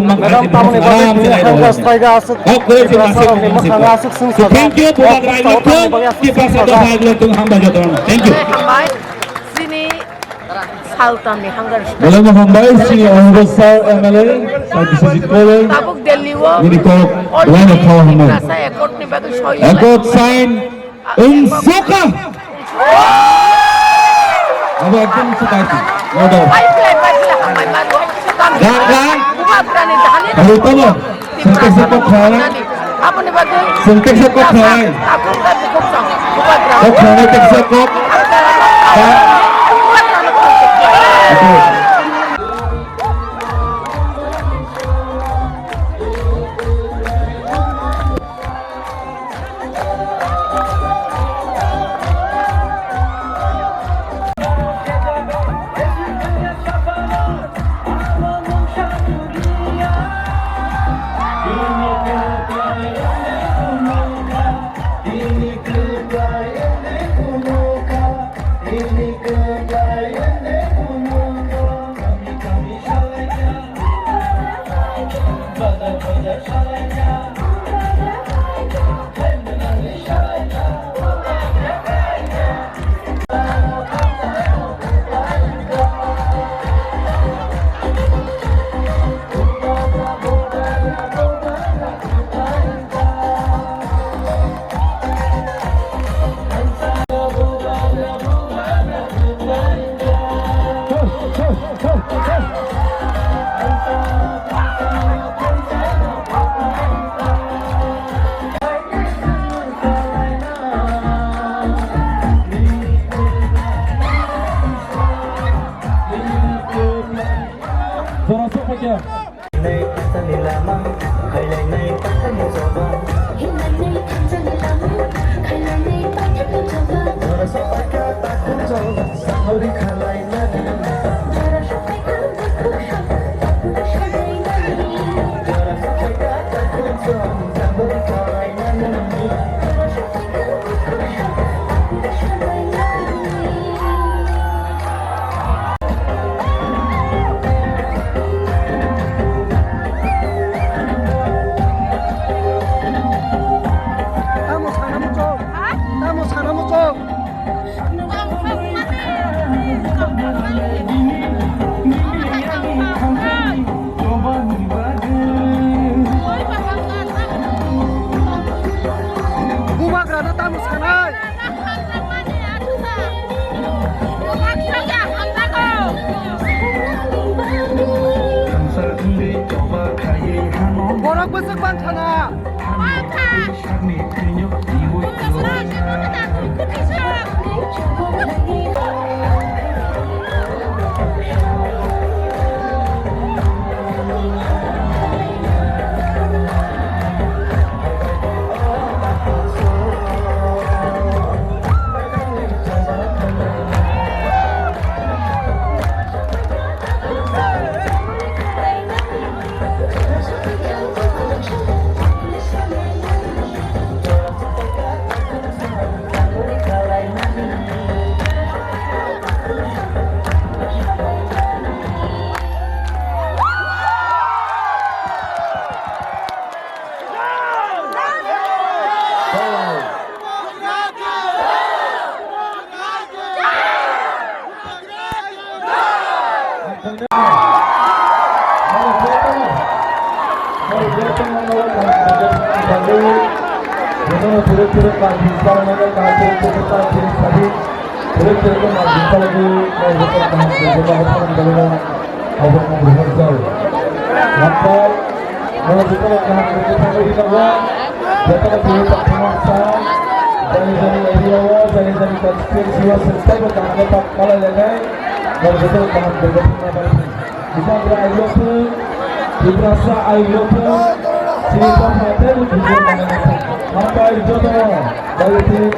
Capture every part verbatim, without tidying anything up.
Madam, tamoni bagwi tini hangga swlaiga aswk Tiprasa rokni mwkhang aswk swngchajak. Thank you, Bubagra Youth, Tiprasa Dopha Youth, hambai jotono. Thank you. Hambai, chini saltamni hangga swlaiga. Belai no hambai, chini Honorable Sir M L A, Sir Biswajit Koloi. Tabuk Delhi o nini kok already belai no khawa hambai. Tiprasa Accord ni bagwi soi. Accord sign. Wngsuka. Abo ekdom wngsuka iti. Nodo. Gang gang. Hari tamo. Sengkek sengkok khalai. Sengkek sengkok khalai. Kok khalai tek sengkok. Oke. Borok sok paikha. Tamo sana muchung. Ha? Tamo sana muchung. Bubagrano tamo sanai. Borok bwswk bangkha na? Jotono tini tongthokma sa, jani jani area o, jani jani constituency o, sini taibo kaham khe tak malai lainai, norok jotono kaham khe jotono bai. Bubagra I love you, Tiprasa I love you, sini tongthokma taibo video manai lainai. Hambai jotono, bai tini.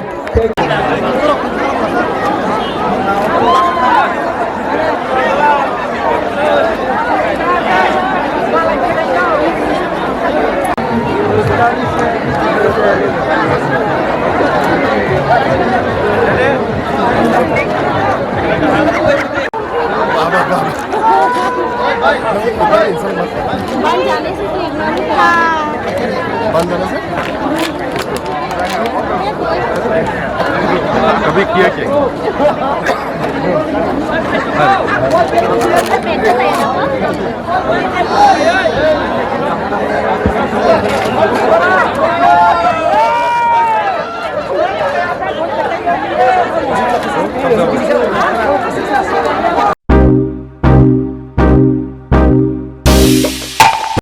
अभी किया क्या?